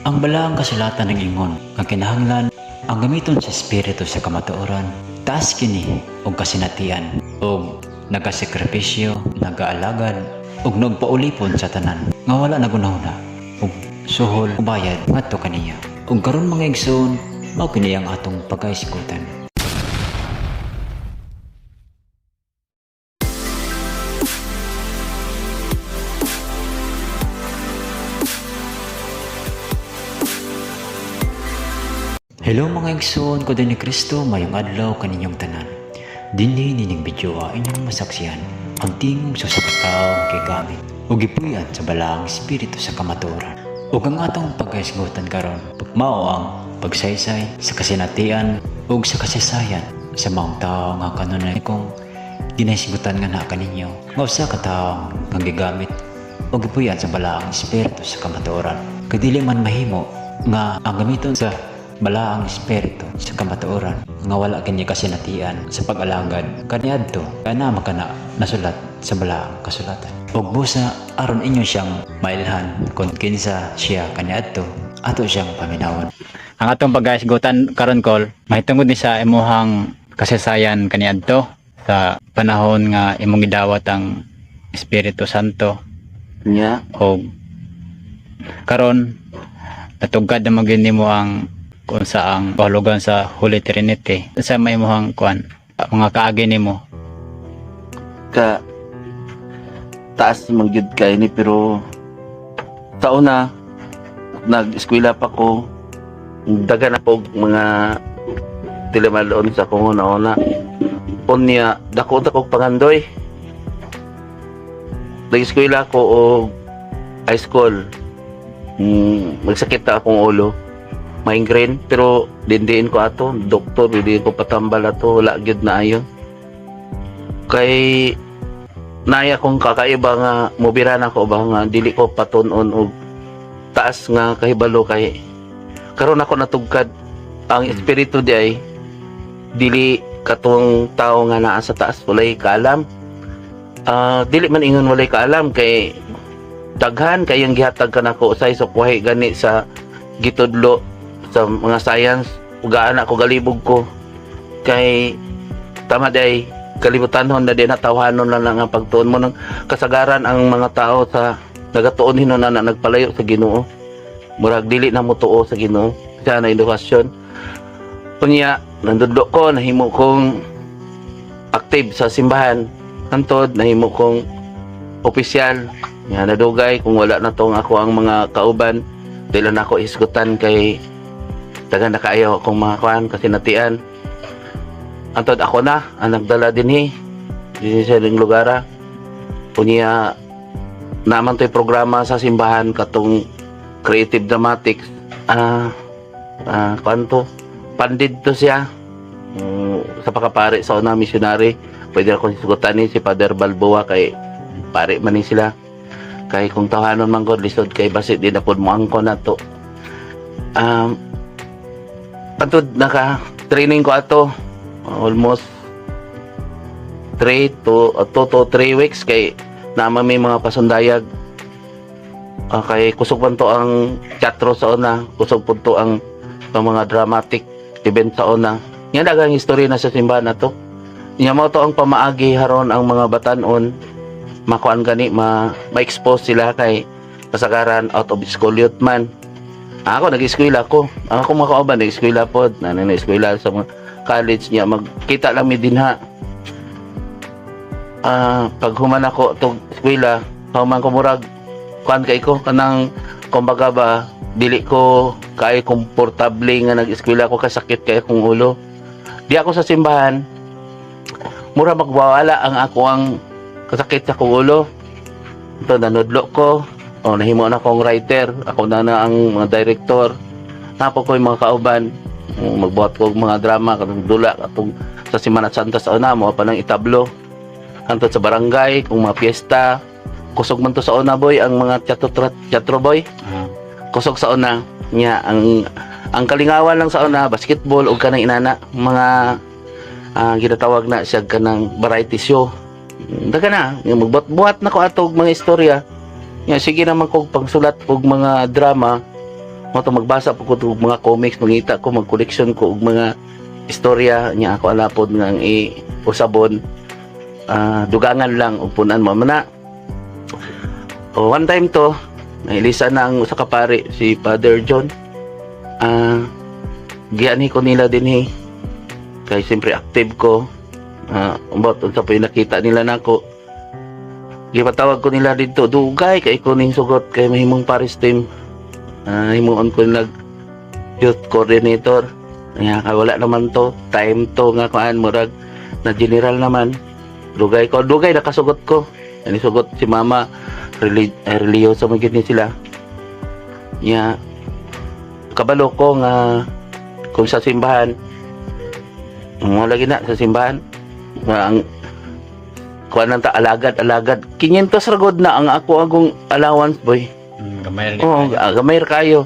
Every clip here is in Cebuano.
Ang balaang kasulatan nag-ingon nga kinahanglan ang gamiton sa espiritu sa kamatuoran, taas kini og kasinatian og nagasakripisyo, nagaalagad ug nagpaulipon sa tanan nga wala nagunahuna og suhol o bayad ngadto kaniya. Ug karon, mga igsoon, mao kini ang atong pagkaisgutan. Hello, mga igsoon ko din ni Kristo, mayong adlaw kaninyong tanan. Dinhi nining video a inyong masaksihan ang tingog sa usa ka tawo nga gigamit ug gipuy-an sa balaang espiritu sa kamatuoran. Ug ang atong pagkaisgutan karon mao ang pagsaysay sa kasinatian ug sa kasaysayan sa maong tawo nga kanunay kong ginahisgutan nga naa kaninyo nga usa ka tawo nga gigamit o gipuy-an sa balaang espiritu sa kamatuoran. Kay dili man mahimo nga ang gamiton sa balaang espiritu sa kamatuoran nga wala kini kasinatian sa pag-alagad kaniadto kana makana nasulat sa balaang kasulatan. Ug busa aron inyo siyang mailhan kung kinsa siya kaniadto, ato siyang paminawon. Ang atong pagkaisgutan karon kol, mahitungod ni sa imuhang kasaysayan kaniadto sa panahon nga imong gidawat ang Espiritu Santo og karon natugad na magyud nimo ang kung sa ang kahulugan sa Holy Trinity sa may imuhang kuan mga kaagi nimo. Ka taas man gyud kay ni, pero sa una nag-eskwela pa ko, daga na po mga tilimaloon sa akong una-una. Unya dako dako pangandoy, nag-eskwela ko og high school, magsakit na akong ulo, migraine, pero dindiin ko ato doktor, hindi ko patambal ato, wala gyud na ayon kay naya kong kakaiba nga mobira na ko ba nga dili ko patun-on og taas nga kahibalo, kay karon ako natugkad ang espiritu di ay dili katong tao nga naa sa taas walay kaalam. Ah, dili man ingon walay kaalam kay daghan kay ang gihatag kanako usay sa kuhay gani sa gitudlo sa mga science, ugaan ako, galibog ko kay tama di ay kalibutanhon na di na tawhanon na lang ang pagtuon mo ng kasagaran. Ang mga tao sa nagatuon hinon na, na nagpalayo sa Ginoo, murag dili na mo tuo sa Ginoo siya na edukasyon. Unya nandudlo ko, nahimo kong active sa simbahan, hantod nahimo kong opisyal nga nadugay. Kung wala na tong ako ang mga kauban, dili na ako isgutan kay taga na kaayo akong mga kuan kasinatian. Antod ako na ang nagdala dinhi dinhi sa ning lugara. Unya naman to'y programa sa simbahan katong creative dramatics, kuan to, pandid to siya. Sa pakapare sa una, missionary, pwede akong sigutan ni si Father Balboa kay pare man ni sila. Kay kung tawanon man god, lisod kay basi di na pod mo angko na to. Antod naka training ko ato almost 3 to 2 to 3 weeks kay naman may mga pasundayag. Kay kusog man to ang teatro sa una, kusog po to ang mga dramatic event sa una. Nga daghang history na sa simbahan na to. Nya mao to ang pamaagi haron ang mga batanon makuan gani ma ma-expose sila kay kasagaran out of school youth man. Ako nag-eskwela ko. Ang ako mga kauban nag-eskwela pod, na nag-eskwela sa mga college niya, magkita lang mi dinha. Pag human ako tog eskwela, human ko murag kuan kay ko kanang kumbaga ba dili ko kay komportable nga nag-eskwela ko, kasakit kay akong ulo. Di ako sa simbahan, mura magwawala ang ako ang kasakit sa akong ulo. Ito nanudlo ko. O, nahimo na akong writer. Ako na na ang mga director. Napo ko yung mga kauban. O, magbuhat ko og mga drama katong dula katong sa Simana Santa sa una mo pa nang itablo. Hantod sa barangay kung mga piyesta. Kusog man to sa una, boy, ang mga teatro teatro, boy. Kusog sa una nya ang kalingawan lang sa una basketball ug kanang inana mga ginatawag na siya kanang variety show. Daga na nga magbuhat-buhat na ko ato og mga istorya. Nya sige naman kog pangsulat og mga drama. Mo to magbasa po ko og mga comics, mangita ko, mag-collection ko og mga istorya niya ako alapod nga ang i-usabon, dugangan lang ug punan mo man na. O, one time to, nailisa na ang usa ka pare, si Father John. Giani ko nila dinhi. Kay siyempre active ko. Umbot unsa pa yung nakita nila nako. Gipatawag ko nila dito, dugay kay ko ning sugot kay mahimong parish team. Himuon ko nag youth coordinator. Nga kay wala naman to, time to nga kuan, murag na general naman. Dugay ko, dugay nakasugot ko. Ani sugot si mama, relihiyoso man gyud ni sila. Nya kabalo ko nga kung sa simbahan mo lagi na sa simbahan nga ang kuan nang ta alagad alagad 500 ra gud na ang ako agong allowance, boy. Gamay ra. Oo, gamay ra kayo.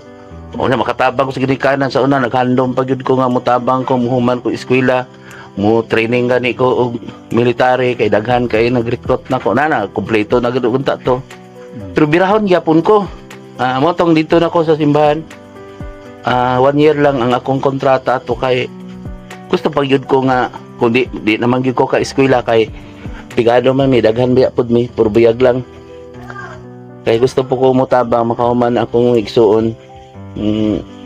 O na makatabang ko sa ginikanan sa una, naghandom pa gyud ko nga mutabang ko, muhuman ko eskwela, mo training gani ko og military kay daghan kay nag-recruit na ko na na kompleto na gud unta to. Pero birahon gyapon ko. Mo tong dito na ko sa simbahan. One year lang ang akong kontrata ato kay gusto pa gyud ko nga kung di naman gyud ko ka eskwela kay pigado man mi, daghan biya pud mi, puro buyag lang. Kay gusto po ko mutabang makahuman akong igsuon.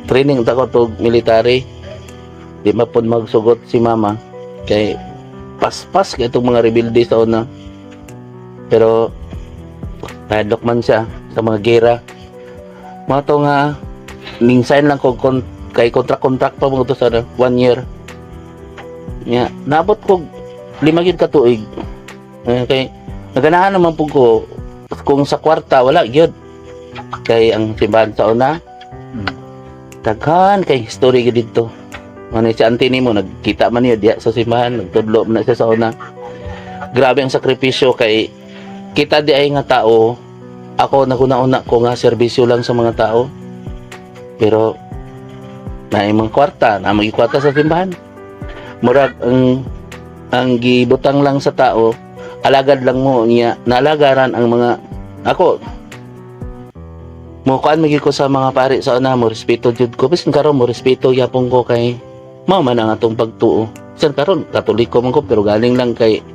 Training ta ko tog military. Di ma pod magsugot si mama kay paspas kay itong mga rebelde sa una. Pero nahadlok man siya sa mga gera. Mga to nga ning sign lang ko kay contract pa mo to sa one year. Nya, naabot ko 5 gyud ka tuig. Kay naganahan naman po ko kung sa kwarta wala gyud. Kay ang simbahan sa una, daghan kay history gyud dito. Ano si auntie nimo nagkita man niya diya sa simbahan, nagtudlo man na siya sa una. Grabe ang sakripisyo kay kita di ay nga tao, ako naguna-una ko nga serbisyo lang sa mga tao. Pero na mga kwarta, na mga kwarta sa simbahan. Murag ang gibutang lang sa tao, alagad lang mo niya, naalagaran ang mga ako mo kuan magi ko sa mga pari sa una, mo respeto jud ko, bisan karon mo respeto yapon ko kay mao man ang atong pagtuo. Bisan karon Katoliko man ko, pero galing lang kay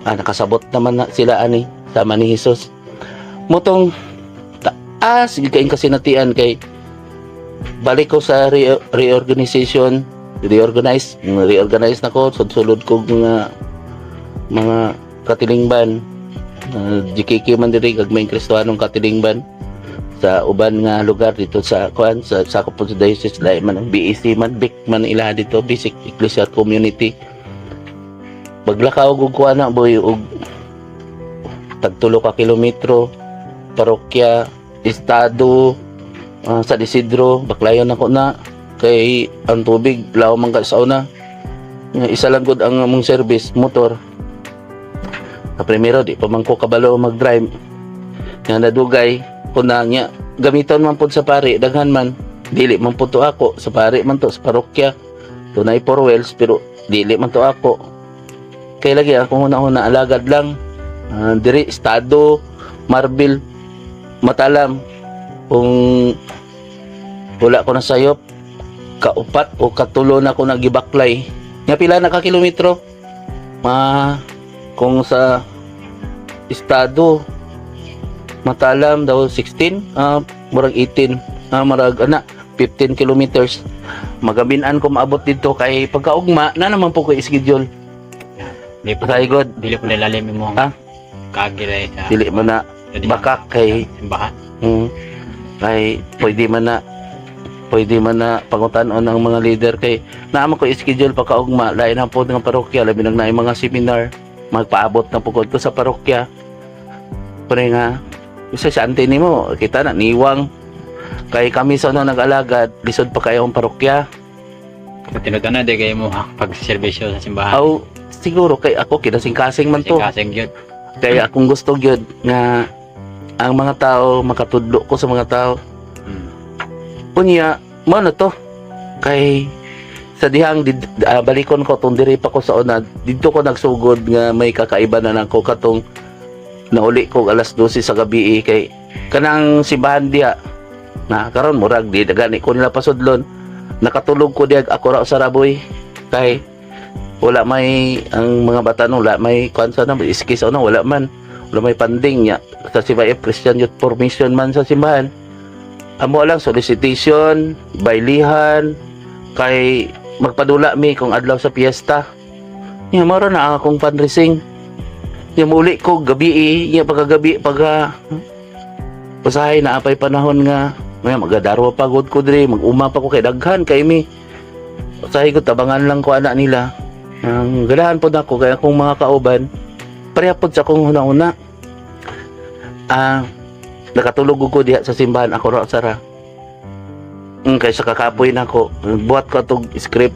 nakasabot naman na sila ani sama ni Jesus motong taas gyud kayong kasinatian kay balik ko sa reorganization, reorganize reorganize na ko, sulod ko mga katilingban. GKK man diri, gagmayng Kristohanong katilingban sa uban nga lugar dito sa kuan sa sakop po sa diocese, lahi man ang BEC man, BIC man ila dito, Basic Ecclesial Community. Paglakaw og kuan na, boy, og tag 3 ka kilometro, parokya, estado, sa Isidro, baklayon ako na kay ang tubig law man ka sa una. Nga isa lang gud ang among service, motor. Sa primero di pa man ko kabalo mag-drive nga nadugay ko na niya gamiton man pud sa pari, daghan man, dili man pud to ako, sa pari man to, sa parokya tunay four wheels, pero dili man to ako kay lagi ako una-una alagad lang. Diri estado, Marbil, Matalam, kung wala ko na sayop, kaupat o katulo na ko nagibaklay nga pila na ka kilometro ma kung sa estado Matalam daw 16, murag 18, murag ana 15 kilometers. Magabinan ko maabot dito kay pagkaugma na naman po ko schedule. Di po Kay God. Dili po nilalim imong Ha? kagilay sa Dili man na sa bakak kay simbahan. Kay pwede man na pangutan-on ang mga leader kay naama ko schedule pagkaugma, lain na po ng parokya, labi nang naay mga seminar, magpaabot na po ko dito sa parokya. Pero nga isa sa ante nimo kita na niwang kay kami sa una nag-alagad, lisod pa kayo ang parokya. Sa tinuod di kayo mo pagserbisyo sa simbahan. Aw, siguro kay ako kinasing-kasing man to. Kasing gyud. Kaya akong gusto gyud nga ang mga tao makatudlo ko sa mga tao. Unya mo na to kay sa dihang balikon ko tong diri pa ko sa una, didto ko nagsugod nga may kakaiba na nako katong nauli ko alas 12 sa gabi, kay kanang simbahan diha. Na karon murag di gani ko nila pasudlon. Nakatulog ko diag ako ra sa raboy kay wala may ang mga bata no, wala may kuan sa na iskis ano, wala man, wala may panding niya sa CYF, Christian Youth Formation man sa simbahan. Amo lang solicitation, bailihan, kay magpadula mi kung adlaw sa piyesta niya, maro na akong fundraising niya. Muli ko gabi eh, niya pagkagabi, pagka usahay na apay panahon nga may magadarwa pagod ko diri, mag-uma pa ko kay daghan kay mi. Usahay ko tabangan lang ko anak nila. Ang ganahan pod ako kay akong mga kauban pareha pod sa akong huna-huna. Nakatulog ko diha sa simbahan, ako ra sara. Kay sa kakapoy na ako, buhat ko atong script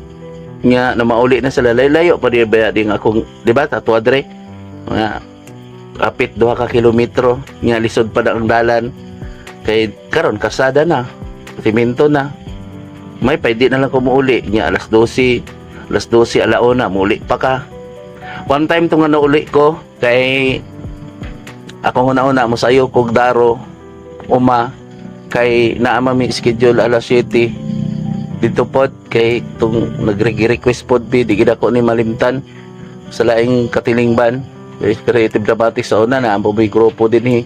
nga na mauli na sila, layo pa di ba ding akong, di ba, tatuad dre mga kapit 2 ka kilometro nga lisod pa na ang dalan kay karon kasada na, simento na. May pwede na lang kumuuli niya alas 12, alas 12, alauna muli pa ka. One time to nga nauli ko kay ako una-una mo sayo kog daro uma kay naama mi schedule alas 7 dito pod kay tung nagre-request pod bi di gid ako ni malimtan sa laing katilingban. Creative Dramatics sa una na ang may grupo din eh,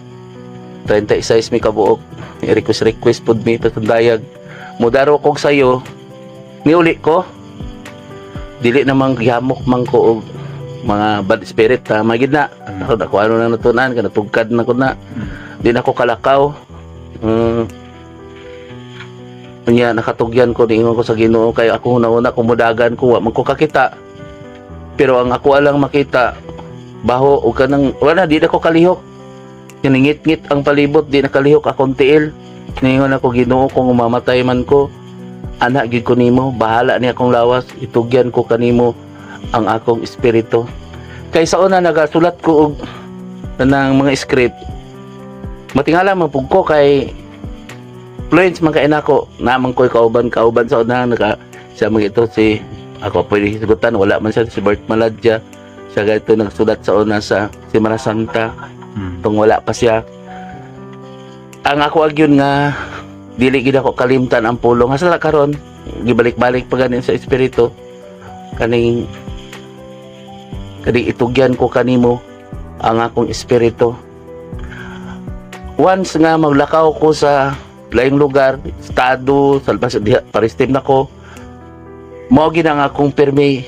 36 mi kabuok, request request pod mi patundayag mudaro kog sayo. Niuli ko, dili namang gihamok man ko og mga bad spirit ta magid na ako. Ako ano na natunan ka, natugkad na ko na, di na ko kalakaw. Unya nakatugyan ko, niingon ko sa Ginoo kay ako una-una kumudagan ko, wa man ko kakita, pero ang ako alang makita baho o kanang wala, di na ko kalihok. Kiningit-ngit ang palibot, di na kalihok akong tiil. Niingon ako, "Ginoo, kung umamatay man ko ana gid ko nimo, bahala ni akong lawas, itugyan ko kanimo ang akong espiritu." Kay sa una nagasulat ko og ng mga script, matingala man pug ko kay fluence man kay nako, naman ko'y kauban kauban sa una naka siya mga ito si ako pwede hisugutan, wala man siya, si Bert Maladja siya ganito nagsulat sa una sa Semana Santa tong wala pa siya. Ang ako agyon nga dili gid ako kalimtan ang pulong hasta na karon, gibalik-balik pa ganin sa espiritu kaning kaning itugyan ko kanimo ang akong espiritu. Once nga maglakaw ko sa laing lugar, estado, sa labas diha paristim nako, mao gid ang akong pirmi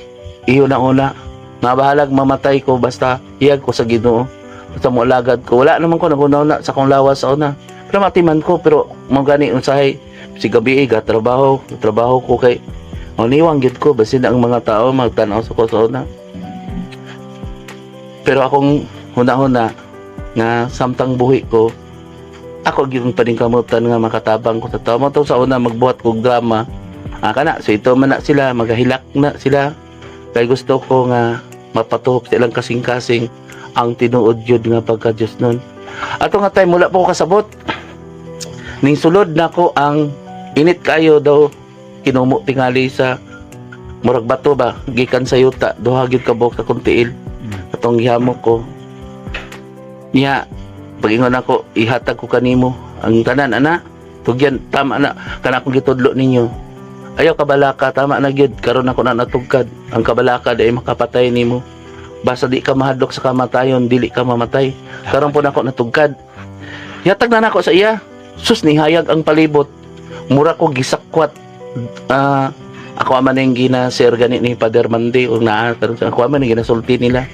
iyo na una nga bahalag mamatay ko, basta hiyag ko sa Ginoo, basta moalagad ko. Wala naman ko naguna sa akong lawas sa una, pero matiman ko, pero mo gani usahay si gabi ga trabaho trabaho ko kay maniwang gyud ko basin ang mga tao magtan-aw sa ko sa una. Pero akong huna-huna nga samtang buhi ko, ako gyud paningkamutan nga makatabang ko sa tao. Mo sa una magbuhat kog drama, kana so ito man na sila magahilak na sila kay gusto ko nga mapatuhok sa ilang kasing-kasing ang tinuod yun nga pagka Diyos nun. Ato nga time wala po ko kasabot. Ning sulod nako ang init kayo daw, kinumo tingali sa murag bato ba gikan sa yuta, duha gyud ka buok sa akong tiil. Atong gihamok ko niya, pagingon ako, ihatag ko kanimo ang tanan ana, tugyan, tama na kana akong gitudlo ninyo. Ayaw kabalaka, tama na gyud karon ako na natugkad ang kabalaka ay makapatay nimo. Basta di ka mahadlok sa kamatayon, dili ka mamatay. Karon po nako natugkad, yatag na nako sa iya. Sus, nihayag ang palibot, mura ko gisakwat. Ako man ang gina share gani ni Father Mandy o naa karon, ako man ang ginasulti nila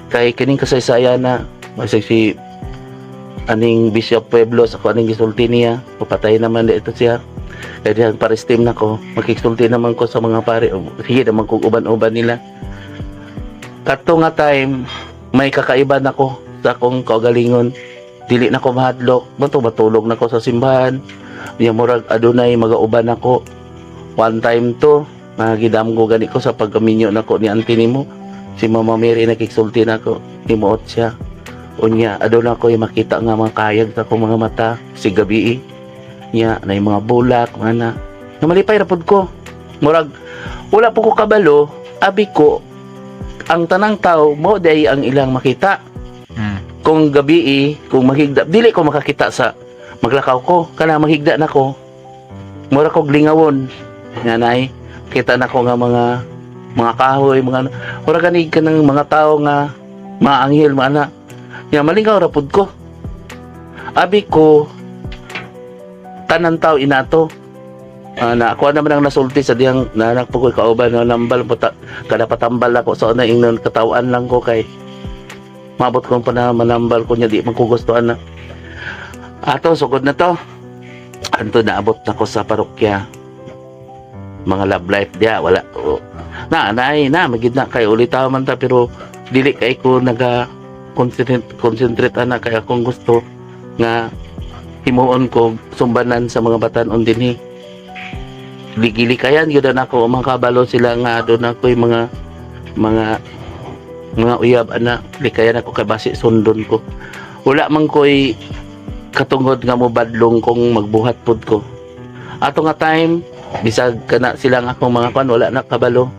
kay kining kasaysayan na masay si aning Bishop Pueblos, ako aning gisulti niya, papatay naman ito siya. Kaya diyan paristim na ko, makiksulti naman ko sa mga pare, sige naman kog uban-uban nila. Kato nga time may kakaiba na ko sa akong kaugalingon, dili na ko mahadlok bato, matulog na ko sa simbahan niya, murag adunay magauban ako. One time to nagidamgo gani ko sa pagkaminyo nako ni auntie nimo si Mama Mary, nakiksulti nako, himuot siya. Unya aduna ko yung makita nga mga kayag sa akong mga mata si gabi niya na yung mga bulak mga na nga malipay ra pud ko, murag wala po ko kabalo, abi ko ang tanang tao mo day ang ilang makita. Kung gabi, kung maghigda, dili ko makakita sa maglakaw ko kana maghigda na ko. Mura kog lingawon nga nay kita na ko nga mga kahoy, mga mura gani kanang mga tao nga mga anghel mga ana nya, malingaw ra pud ko. Abi ko tanan tao inato. Na ako naman ang nasulti sa diyang nanak po ko kauban nga nambal puta kada patambal ako sa una, ingnon katawan lang ko kay maabot ko pa na manambal ko niya, di man ko gustuhan na ato sugod na to. Anto naabot na ko sa parokya, mga love life diya wala. Oh. Na nay na magid na kay ulitaw man ta, pero dili kay ko naga concentrate concentrate ana kay akong gusto nga himuon ko sumbanan sa mga batan-on dinhi. Gilikayan gyud na ako makabalo sila nga doon ako yung mga uyab ana. Likayan ako kay basi sundon ko. Wala man ko'y katungod nga mo badlong kung magbuhat pud ko ato nga time. Bisag kana sila nga akong mga kwan, wala na kabalo.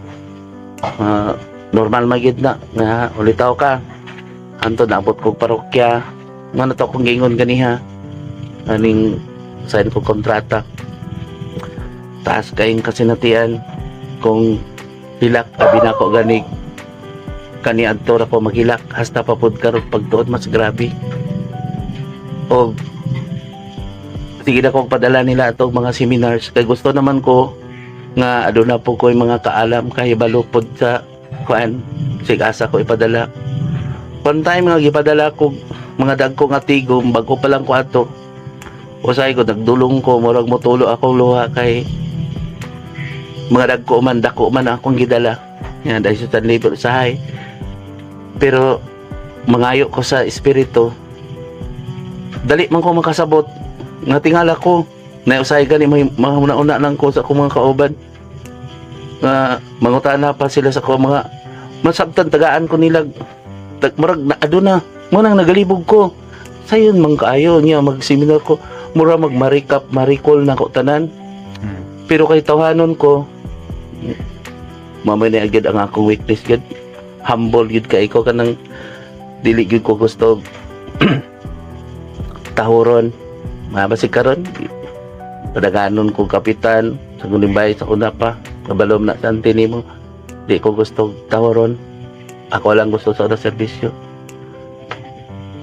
Normal magid na nga ulitaw ka. Anto naabot kog parokya nga na to akong giingon ganiha aning sign ko kontrata. Taas kayong kasinatian kung hilak. Abi na ko ganig kani adto ra ko maghilak hasta pa pud karon. Pagtuod mas grabe og sige na kong padala nila atong mga seminars kay gusto naman ko nga aduna po ko mga kaalam kay balo pod sa kuan. Sig asa ko ipadala. One time nga gipadala ko mga dagko nga tigom, bago pa lang ko ato, usay ko nagdulong ko, murag motulo akong luha kay mga dagko man, dako man akong gidala yan dahil sa libre usahay. Pero mangayo ko sa espiritu, dali man ko makasabot nga tingala ko na usahay gani may mga una-una lang ko sa akong mga kauban nga mangutana pa sila sa akong mga masabtan, tagaan ko nila tag murag na aduna mo nang nagalibog ko sayon man kaayo niya. Mag-seminar ko, mura mag marikap marikol na ko tanan. Pero kay tawhanon ko, mamay na agad ang akong weakness gud. Humble gyud kay ko, kanang dili gyud ko gusto tahuron. Mabasig karon padaganon ko kapitan sa Gulimbay sa una pa, kabalom na sa nimo, di ko gusto tahuron. Ako lang gusto sa una, serbisyo.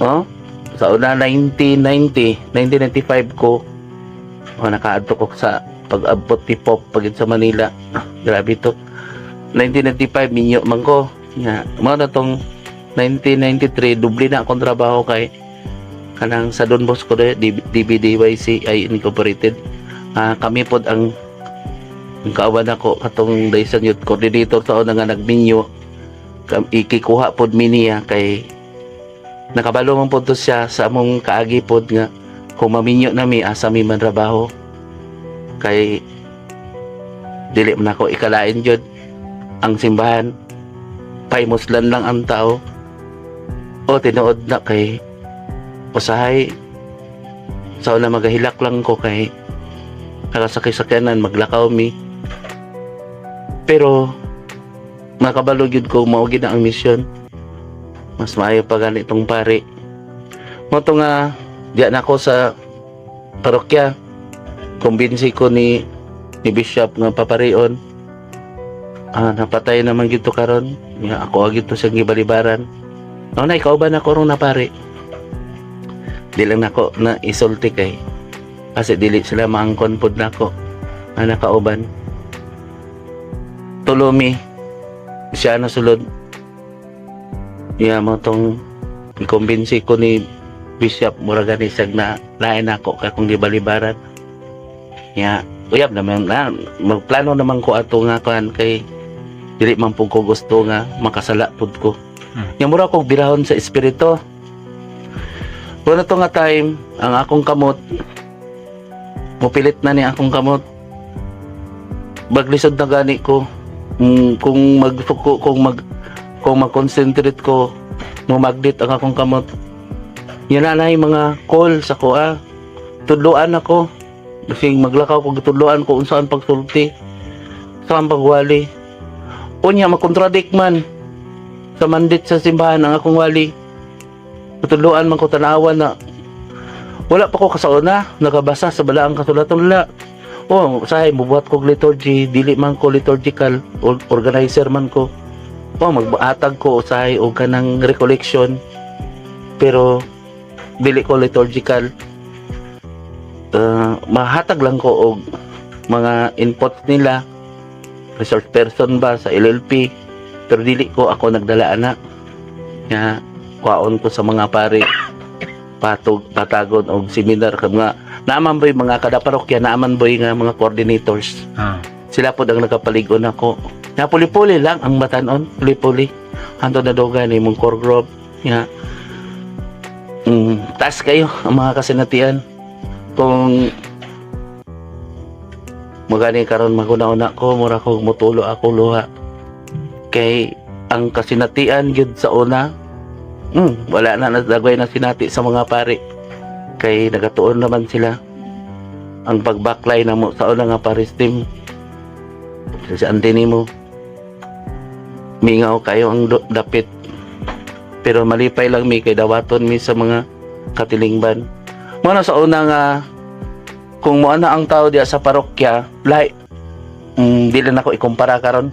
Oh, sa una 1990, 1995 ko, oh, nakaadto ko sa pag-abot ni Pop pagid sa Manila. Grabe to. 1995 minyo man ko nga mao na tong 1993 doble na akong trabaho kay kanang sa Don Bosco de DBDYC ay Incorporated. Kami pod ang kauban ako katong Dayson Youth Coordinator sa una nga nagminyo, ikikuha pod mi niya kay nakabalo man pod to siya sa among kaagi pod nga kung maminyo nami, asa mi man trabaho kay dili man ako ikalain jud ang simbahan, paimuslan lang ang tao. O tinuod na kay usahay sa una magahilak lang ko kay nakasakay-sakyanan maglakaw mi, pero makabalo gyud ko mao gyud na ang misyon. Mas maayo pa gani tong pare mo to nga diya na ako sa parokya. Kumbinsi ko ni Bishop nga paparion. Napatay naman gito karon nga ako agito siyang gibalibaran. No na ikaw ba na ko rong napari, di lang nako na isulti kay kasi dili sila maangkon pod nako nga nakauban. Tulomi siya na sulod niya mo tong ikumbinsi ko ni Bishop, mura gani siyag na lain ako kay kung gibalibaran niya. Uyab naman na magplano naman ko ato nga kuan kay dili man pud ko gusto nga makasala pud ko. Nya mura ko birahon sa espiritu. Kuna to nga time, ang akong kamot mupilit na ni akong kamot. Baglisod na gani ko. Kung magfuko, kung mag-concentrate ko, mumagdit ang akong kamot. Yan na yung mga call sa kuha. Tudloan ako. Kasi maglakaw ko, tudloan ko unsaan pagsulti. Saan pagwali. Unya, makontradict man sa mandate sa simbahan ang akong wali. Tutudloan man ko, tanawan na. Wala pa ko kasauna, nakabasa sa balaang kasulatan, wala. Oh, usahay mubuhat kog liturgy, dili man ko liturgical or organizer man ko. Oh, magbaatag ko usahay og kanang recollection. Pero dili ko liturgical. Mahatag lang ko og mga input nila, resource person ba sa LLP, pero dili ko ako nagdala ana nga kwaon ko sa mga pare patog patagon og seminar ka mga naaman boy, mga kada parokya naaman boy nga mga coordinators. Sila pod ang nagapaligon ako nga puli-puli lang ang batanon, puli-puli hantod na duga ni mong core group nga taas kayo ang mga kasinatian. Kung magani karon maguna-una ko, mura ko mutulo ako luha kay ang kasinatian gyud sa una, wala na, nadagway na sinati sa mga pari kay nagatuon naman sila. Ang pagbaklay na mo sa una nga paris team, si ante nimo, mingaw kayo ang dapit, pero malipay lang mi kay dawaton mi sa mga katilingban mo na sa una nga kung mo na ang tao diya sa parokya lahi. Di lang ako ikumpara karon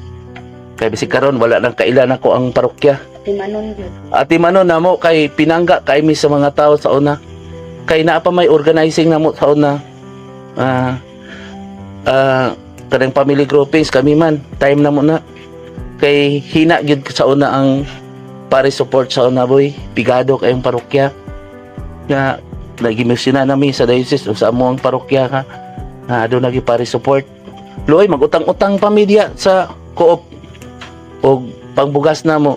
kay bisig karon wala nang kailan ako ang parokya. Timanon yun. Ati mano namo kay pinangga kay mi sa mga tao sa una kay naa pa may organizing namo sa una. Kanang family groupings kami man time na mo na kay hina gyud sa una ang pare support sa una boy, pigado kayong parokya nga nagimisyon na nami sa diocese o sa among parokya ka nga aduna gyud pare support. Luoy, magutang-utang pa media sa co-op og pangbugas namo.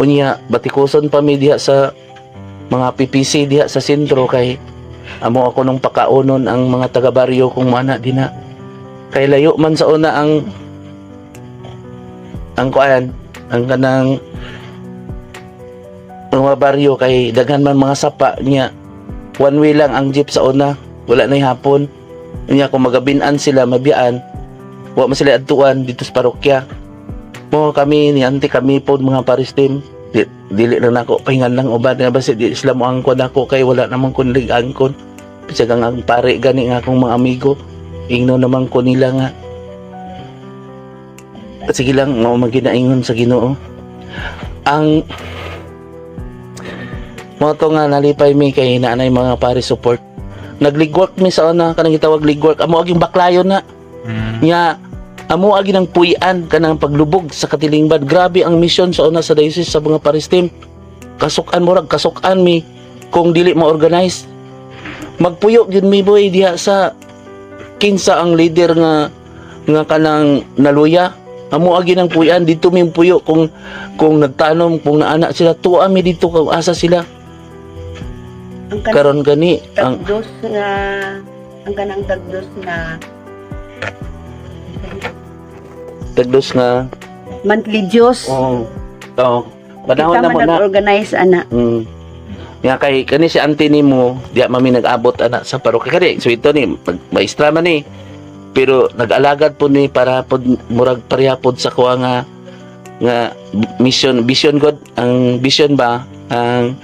Unya batikuson pa mi diha sa mga PPC diha sa sentro kay amo ako nung pakaonon ang mga taga-baryo kung mana dinha kay layo man sa una ang kuan, ang kanang mga baryo kay daghan man mga sapa niya. One way lang ang jeep sa una, wala na hapon. Unya kung magabinan sila, mabiyaan, wa man sila adtuan dito sa parokya mo. Kami ni ante, kami po mga paris team, dili lang nako pahingan lang uban nga basi di sila mo angkon ako kay wala namang kun angkon. Bisag ang pare gani nga akong mga amigo, ingno naman ko nila nga sige lang, mao man ginaingon sa Ginoo. Ang mo to nga nalipay mi kay naanay mga pare support. Nagligwork mi sa una, kanang gitawag ligwork, amo aging baklayon na nga amo agi ng puy-an kanang paglubog sa katilingban. Grabe ang mission sa una sa diocese sa mga paris team. Kasukan, murag kasukan mi kung dili mo organize. Magpuyo gyud mi boy diha sa kinsa ang leader nga nga kanang naluya. Amo agi ng puy-an dito mi puyo kung nagtanom, kung naana sila, tuwa mi dito kung asa sila. Ang kanang Karon gani ang tagdos nga ang kanang tagdos na tagdos nga monthly dues. Oh, oh, panahon Kita na mo man na. nag-organize ana. Nga kay kani si auntie nimo, diya mami nag-abot ana sa parokya kani. So ito ni maestra man ni. Pero nag-alagad po ni para pod murag pareha pod sa kuha nga nga mission, vision god, ang vision ba, ang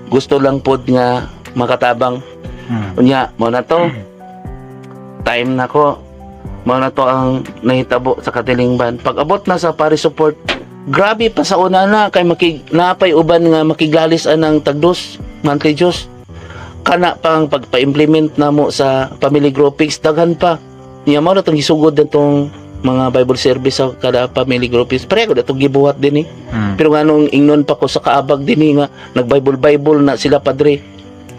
gusto lang pod nga makatabang. Unya mo na to time na ko, mo na to ang nahitabo sa katilingban. Pag abot na sa pare support, grabe pa sa una na kay makig napay uban nga makiglalis anang tagdos monthly dues kana pang pagpa-implement namo sa family groupings. Daghan pa niya. Mao na tong gisugod na tong mga Bible service sa kada family groupings. Pareho na tong gibuhat din eh. Pero nganong ingnon pa ko sa kaabag din eh, nga nag Bible Bible na sila padre,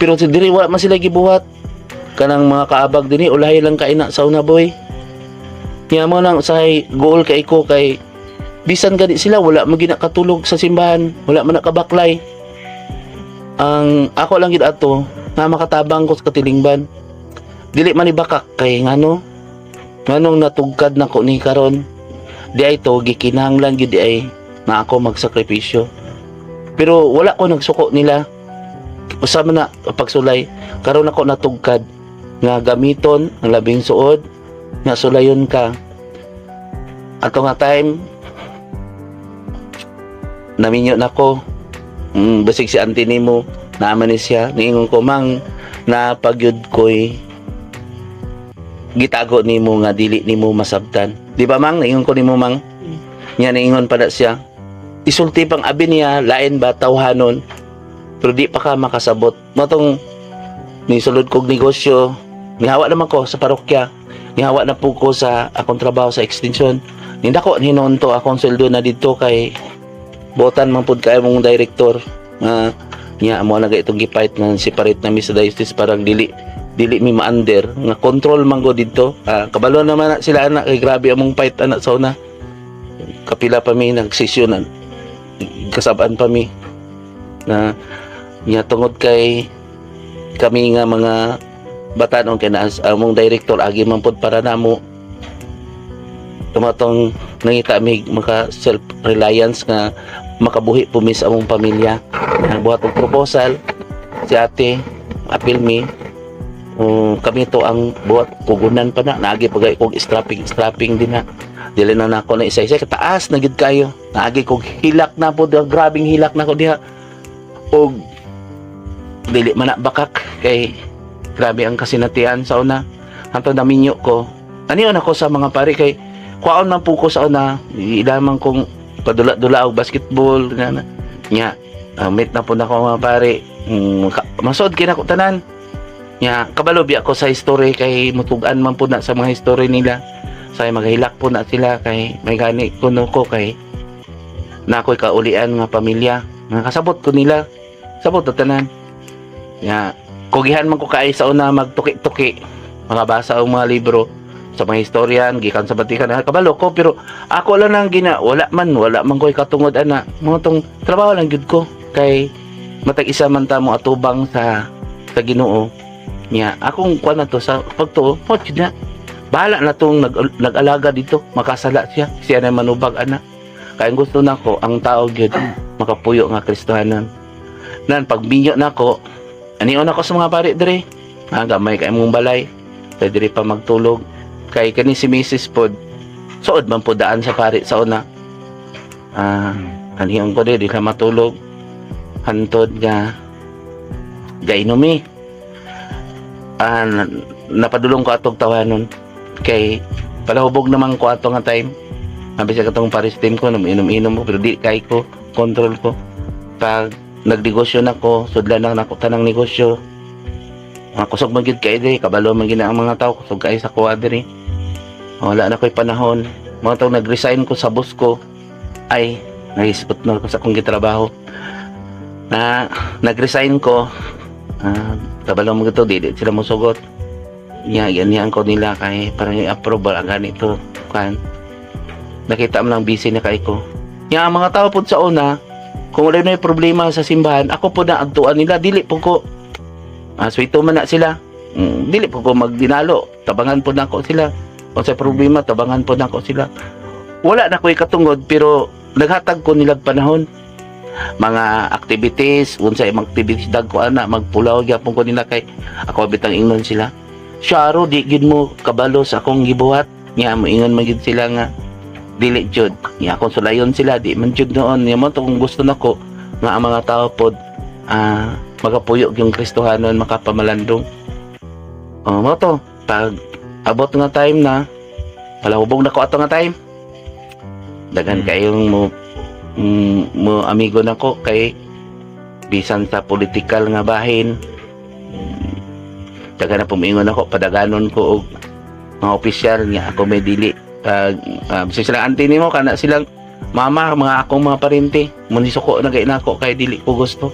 pero si diri wala man sila gibuhat kanang mga kaabag din eh, ulahi lang kaina sa una boy. Niya mo nang usahay goal kay ko kay bisan gani sila wala man ginakatulog sa simbahan, wala man nakabaklay. Ang ako lang gid ato nga makatabang ko sa katilingban. Dili man ibakak kay ngano nganong natugkad na ko ni karon di ay to gikinahanglan gid di ay na ako magsakripisyo. Pero wala ko nagsuko nila. Usa man na pagsulay karon ako natugkad nga gamiton ang labing suod nga sulayon ka. Ato nga time naminyo na ko. Basig si auntie nimo naaman ni siya, niingon ko, "Mang, napagyud ko'y Gitago nimo nga dili nimo masabtan. Di ba, Mang? Naingon ko nimo, Mang. Nya naingon pa na siya. Isulti pang abi niya, lain ba tawhanon. Pero di pa ka makasabot. Matong nisulod kog negosyo, nihawa naman ko sa parokya. Nihawa na po ko sa akong trabaho sa extension. Nindako hinon to akong sweldo na didto kay botan man pud kay mong director nga niya mo na itong gifight nga separate na mi sa diocese parang dili dili mi maander nga control man go didto. Ah, kabalo naman na sila ana kay grabe among fight ana sa una. Kapila pa mi nagsesyon, kasabaan pa mi na niya tungod kay kami nga mga batanon kay na among director agi man pud para namo tumatong nangita mi maka self reliance nga makabuhi po mi sa among pamilya. Buhat og proposal si ate, apil mi. Kami to ang buhat pugunan pa na naagi pa gay kog strapping strapping din na dili na nako na isa-isa kataas na gid kayo, naagi kog hilak na po, grabing hilak na ko diha og dili man na bakak kay grabe ang kasinatian sa una hantod naminyo ko. Aniyon ako sa mga pare kay kuwaon man po ko sa una, ilamang kong padula-dula og basketball nga na nya meet na po na ko mga pare. Masod kay nako tanan nya kabalo biya ko sa history kay mutug-an man po na sa mga history nila sa maghilak po na sila kay may gani kuno ko kay na ako'y kaulian nga pamilya nga kasabot ko nila, sabot na tanan nya. Kugihan man ko kaay sa una magtuki-tuki, makabasa og mga libro sa mga historian gikan sa Vatican. Ah, kabalo ko pero ako lang nang gina wala man ko'y katungod ana mo tong trabaho lang gyud ko kay matag isa man ta mo atubang sa Ginoo niya. Akong kuan na to sa pagtuo po jud na bahala na tong nag-alaga dito, makasala siya, siya na manubag ana kay ang gusto nako ang tao gyud makapuyo nga Kristohanon. Nan pagminyo nako, anion ako sa mga pare diri, ah, gamay kay mong balay kay diri pa magtulog kay kani si Mrs. pod suod man po daan sa pare sa una. Ah, anion ko di ka matulog hantod nga gainomi. Ah, napadulong ko atog tawanon kay palahubog naman ko ato nga time. Sabi sa katong paris team ko, inom-inom ko pero di kay ko control ko. Pag nagnegosyo na ko, sudlan na nako tanang negosyo. Mga kusog man gyud kay diri, kabalo man gyud na ang mga tao, kusog kay sa kuha diri. Wala na ko'y panahon. Mga tao nag-resign ko sa boss ko ay naisipot na ko sa akong gitrabaho na nag-resign ko. Ah, kabalo mo gito, di sila mosugot niya, ganihan ko nila kay parang i-approve ang ganito kan nakita mo lang busy na kay ko niya. Ang mga tao po sa una, kung wala na problema sa simbahan, ako po na agtuan nila, dili po ko. Ah, sweeto man na sila. Dili po ko magdinalo, tabangan po nako sila. Kung sa problema, tabangan po nako sila. Wala na ko'y katungod pero naghatag ko nilag panahon mga activities, unsa imong activities dagko ana magpulaw gyapon ko nila kay ako bitang ingnon sila. Syaro di gid mo kabalo sa akong gibuhat nya, moingon man gid sila nga dili jud nya akong sulayon sila, di man jud noon nya mo to. Kung gusto nako nga ang mga tao pod, ah, magapuyo yung Kristohanon, makapamalandong. Oh, mo to pag abot nga time na palahubog na ko ato nga time, daghan kayong mo mo amigo nako kay bisan sa political nga bahin, daghan na pumingon ako, padaganon ko og mga opisyal nga ako may dili pag bisan silang auntie nimo kana silang mama, mga akong mga parente munisuko na kay nako kay dili ko gusto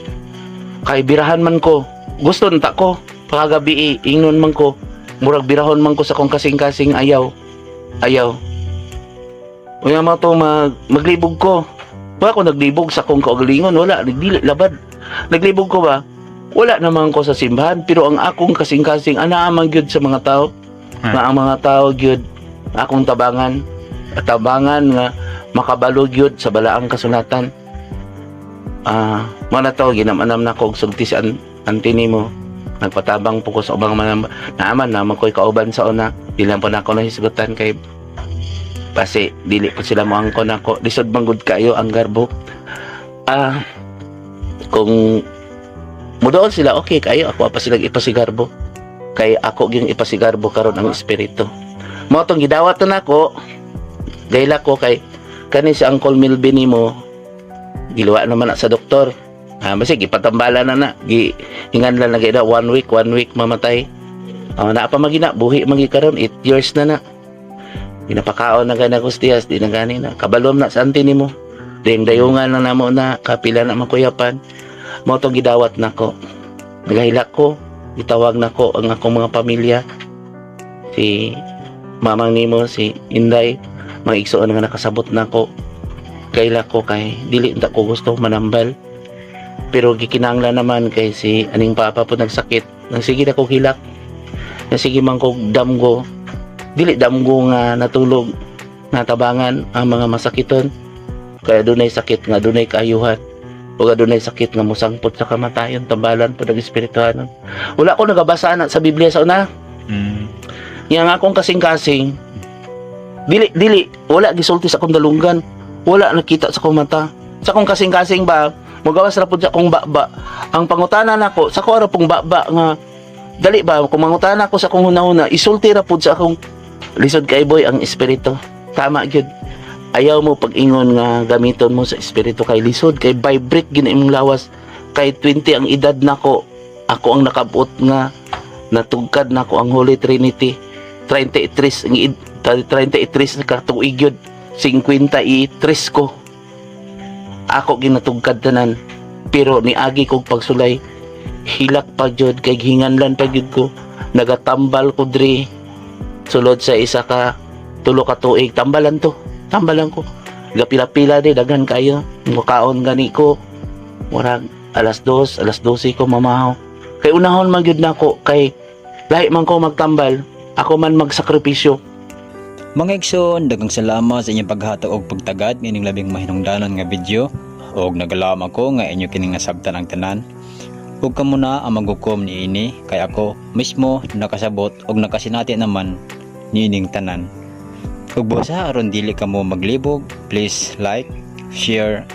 kay birahan man ko. Gusto nta ko pagagabi, ingnon man ko, murag birahon man ko sa akong kasing-kasing. Ayaw, ayaw. Unya mo to maglibog ko. Wa ko naglibog sa akong kaugalingon, wala, nagdili labad. Naglibog ko ba? Wala naman ko sa simbahan, pero ang akong kasing-kasing ana man gyud sa mga tao. Nga ang mga tao gyud akong tabangan, at tabangan nga makabalo gyud sa balaang kasulatan. Ah, mo na to ginam-anam na ko og sulti si auntie nimo. Nagpatabang po ko sa ubang mga naaman naman ko'y kauban sa una. Di lang po na ako nahisgutan kay base dili po sila moangkon nako. Lisod man gud kayo ang garbo. Ah, kung mudool sila, okay kayo ako pa sila ipasigarbo. Kay ako gyung ipasigarbo karon ang espiritu. Mao tong gidawat na nako. Gayla ko kay kani si Uncle Melvin nimo giluwa naman na sa doktor. Ah, basi gipatambala na na, gi hinganlan na gyud na, one week, one week mamatay. Oh, naa pa magina buhi magi karon 8 years na na. Ginapakaon na gani ako sa tiyas, di na gani na. Kabalom na sa auntie nimo. Ding dayungan na namo na kapila na makuyapan. Mao tong gidawat nako. Nagahilak ko, gitawag nako ang akong mga pamilya. Si mamang nimo, si Inday, mga igsoon nga nakasabot nako. Kaila ko kay dili ta ko gusto manambal. Pero gikinahanglan naman kay si aning papa po nagsakit. Nang sige na ko hilak. Nang sige man ko damgo. Dili damgo nga natulog natabangan ang mga masakiton. Kaya dunay sakit nga dunay kaayuhan. O dunay sakit nga mosangpot sa kamatayon, tambalan po ng espirituhanon. Wala ko nagabasa na sa Biblia sa una. Nga nga akong kasing-kasing, dili, dili, wala gisulti sa akong dalunggan. Wala nakita sa akong mata. Sa akong kasing-kasing ba, mugawas ra pud sa akong baba. Ang pangutana nako, sa ko ra pong baba nga, dali ba, kung mangutana ko sa akong hunahuna, isulti ra pud sa akong lisod kay boy ang espiritu. Tama gyud. Ayaw mo pag-ingon nga gamiton mo sa espiritu kay lisod kay vibrate gina imong lawas kay 20 ang edad nako ako ang nakabot nga natugkad nako ang Holy Trinity 33 ang 33 ka tuig yun 53 ko ako ginatugkad tanan pero niagi kog pagsulay hilak pa jud kay gihinganlan pa jud ko nagatambal ko diri sulod sa isa ka tulo ka tuig tambalan to tambalan ko gapila-pila di daghan kayo mukaon gani ko murag alas 2 alas 12 ko mamahaw kay unahon man gyud nako kay lahi man ko magtambal ako man magsakripisyo. Mga igsoon, daghang salamat sa inyong paghatag og pagtagad niining labing mahinungdanon nga video og nagalaom ako nga inyo kining nasabtan ang tanan. Ug kamo na ang maghukom niini kay ako mismo nakasabot og nakasinati naman niining tanan. Ug busa aron dili kamo maglibog, please like, share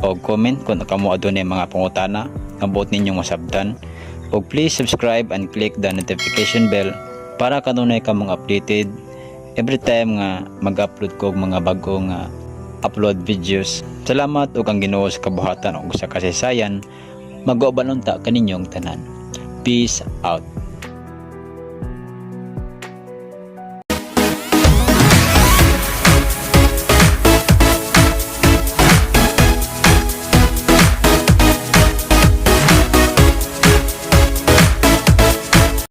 og comment kung kamo adunay mga pangutana nga buot ninyong masabtan. Ug please subscribe and click the notification bell para kanunay kamong updated every time nga mag-upload ko og mga bago nga upload videos. Salamat ug ang Ginoo sa kabuhatan ug sa kasaysayan mag-uban unta kaninyong tanan. Peace out.